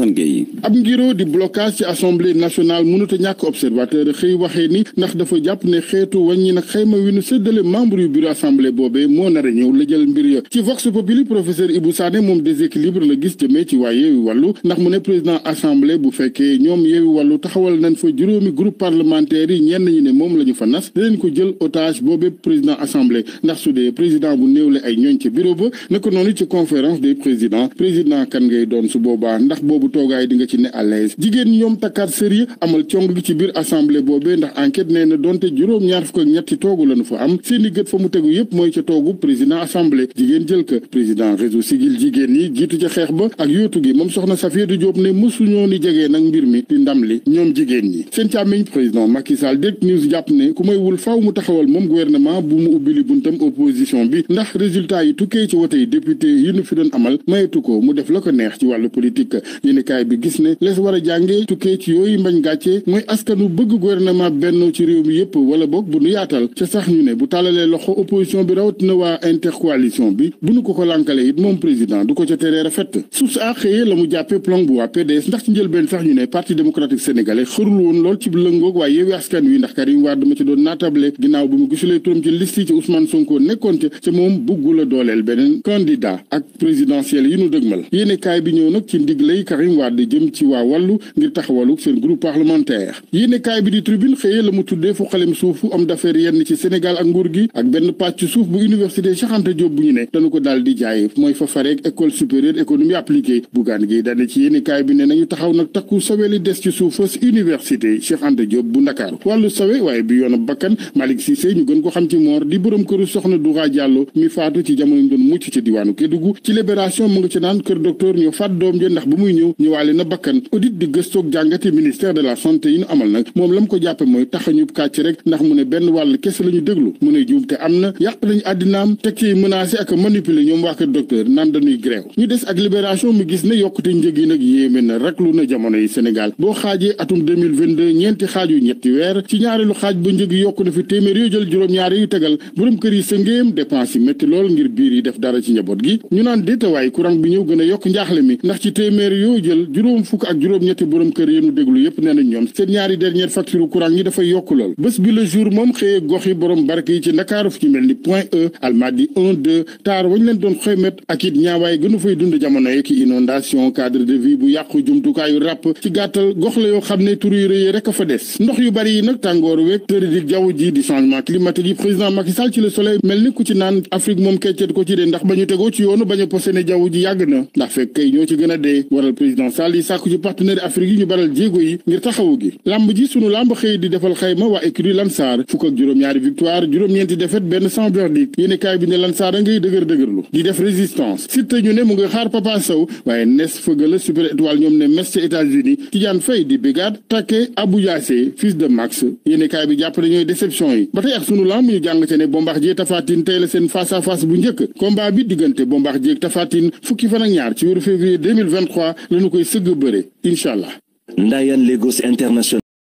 Assane Gueye. ab ngiro di blocage ci assemblée nationale mënut a ñàkk observateur xëy waxee ni ndax dafa jàpp ne xeetu wàññi nag xayma wi nu séddale membre yu bureau assemblée boobee moo nar a ñëw la jël mbir ya ci Vox Populi professeur Ibou Sané moom déséquilibre la gis jëmee ci waa Yewwi Wàllu ndax mu ne président assemblée bu fekkee ñoom Yewwi Wàllu taxawal nañ fa juróomi groupe parlementaire yi ñenn ñi ne moom la ñu fa nas dinañ ko jël otage boobee président assemblée ndax su dee président bu néewle ay ñooñ ca bureau ba naka noonu ci conférence des présidents président kan ngay doon su boobaa ndax boobu toogaay di nga ci ne à l'aise jigéen ñi ñoom takkaat sëriñ amal cong gi ci biir assemblée boobee ndax enquête nee na donte juróom-ñaar fukk ak ñetti toogu lañu fa am seeni gët fa mu tegu yépp mooy ca toogu président assemblée jigéen jël ka président réseau Siggil Jigéen ñi jiitu ca xeex ba ak yootu gi moom soxna Safiatou Diop ne mësuñoo ni jegee nag mbir mi di ndam li ñoom jigéen ñi seen càmmiñ président Macky Sall Direct News jàpp ne ku may wul faaw mu taxawal moom gouvernement bu mu ubbi li buntam opposition bi ndax résultat yi tukkee ci wote yi député yi nu fi doon amal mayetu ko mu def la ko neex ci wàllu politique yéenekaay bi gis ne les war a jàngee tukkee ci yooyu mbañ gàcce mooy askanu bëgg gouvernement benn ci réew mi yépp wala boog bu nu yaatal ca sax ñu ne bu tàllalee loxo opposition bi rawat na waa intercoalition bi bu nu ko lànkale it moom président du ko ca teree rafet suuf sa xëyee la mu jàppee plan bu waa PDS ndax ci njëlbeen sax ñu ne parti démocratique sénégalais xërul woon lool ci lëngoog waaye Yewwi Askan Wi ndax Karim Wade dama ci doon naatable ginnaaw bi mu gisulee turam ci liste yi ci Ousmane Sonko nekkoon ca moom buggula dooleel beneen candidat ak présidentiel yi nu dëgmal yéenekaay bi ñëw nag ci ndiglay Karim Wade jëm ci waa wàllu ngir taxawalu seen groupe parlementaire yéenekaay bi di tribune xëyee la mu tuddee fu xalem suufu homme d'affaires yenn ci Sénégal ak nguur gi ak benn pàcc suuf bu université Cheikh Anta Diop bu ñu ne dañu ko daal di jaay mooy fa fareek école supérieure économie appliquée Bougane Gueye Dany ci yéenekaay bi ne nañu taxaw nag takku sawe li des ci suufas université Cheikh Anta Diop bu Ndakaaru wàllu sawe waaye bi yoon bakkan Malick Cissé ñu gën ko xam ci moor di borom këru soxna Doura Diallo mi faatu ci jamono ñu doon mucc ci diwaanu Kédougou ci libération mu nga ci naan kër docteur ñoo faat doom ja ndax bu muy ñëw ñëwaale na bakkan audit di gëstoog jàngati ministère de la santé yi ñu amal nag moom la mu ko jàppe mooy taxañu kàcc rek ndax mu ne benn wàll kese la ñu déglu mu ne juum te am na yàq nañu àddinaam teg ci menacé ak manipuler ñoom waa kër docteur naan dañuy grève ñu des ak libération mu gis ne yokkute njëg yi nag yéeme na raklu na jamono yi Sénégal boo xaajee atum 2022 ñeenti xaaju ñetti weer ci ñaareelu xaaj ba njëg yi yokku na fi téeméer yoo jël juróom-ñaari yu tegal borom kër yi sëngéem dépense yi métti lool ngir biir yi def dara ci njaboot gi ñu naan déetawaay courant bi ñëw gën a yokk njaaxle mi ndax ci téeméer yoo jël juróom fukk ak juróom-ñetti borom kër yéenu déglu yépp nee nañ ñoom seen ñaari dernière facture courant yi dafay yokk lool bés bi le jour moom xëyee gox yi borom barke yi ci Ndakaaru fu ci mel ni Point E Almadies 1 2 taar wañ leen doon xoymet ak it ñaawaay gënu fay dund jamono yi ki inondation cadre de vie bu yàqu jumtukaayu ràpp ci gàttal gox la yoo xam ne tur yu rëy rek a fa des ndox yu bari yi nag tàngoor weeg tëri jaww ji di changement climatique yi président Macky Sall ci Le Soleil mel ni ku ci naan Afrique moom keccet ko ci dee ndax ba ñu tegoo ci yoonu bañ a posene jaww ji yàgg na ndax fekk kay ñoo ci gën a dee waral président Sall yi sàkku ci partenaire Afrique yi ñu baral jéego yi ngir taxawu gi lamb ji sunu lamb xëy di defal xayma waa écurie Lansar fukk ak juróom-ñaari victoire juróom-ñeenti défaite benn sans verdict yéene kaay bi ne Lansar a ngay dëgërlu di def résistance Siteu ñu ne mu nga xaar Papa Sow waaye nes fëgala super étoile ñoom ne mes ca États-Unis Tidiane Faye di brigade Take Abou Yassé fils de Max yéene kaay bi jàpp ne ñooy déception yi ba tey ak sunu lamb ñu jàng ca ne Bombardier Tapha Tine tey la seen face à face bu njëkk combat bi diggante Bombardier ak Tapha Tine fukki fan ak ñaar ci weeru février 2023 lañu koy sëgg bëre incha allah. Ndayan Lagos International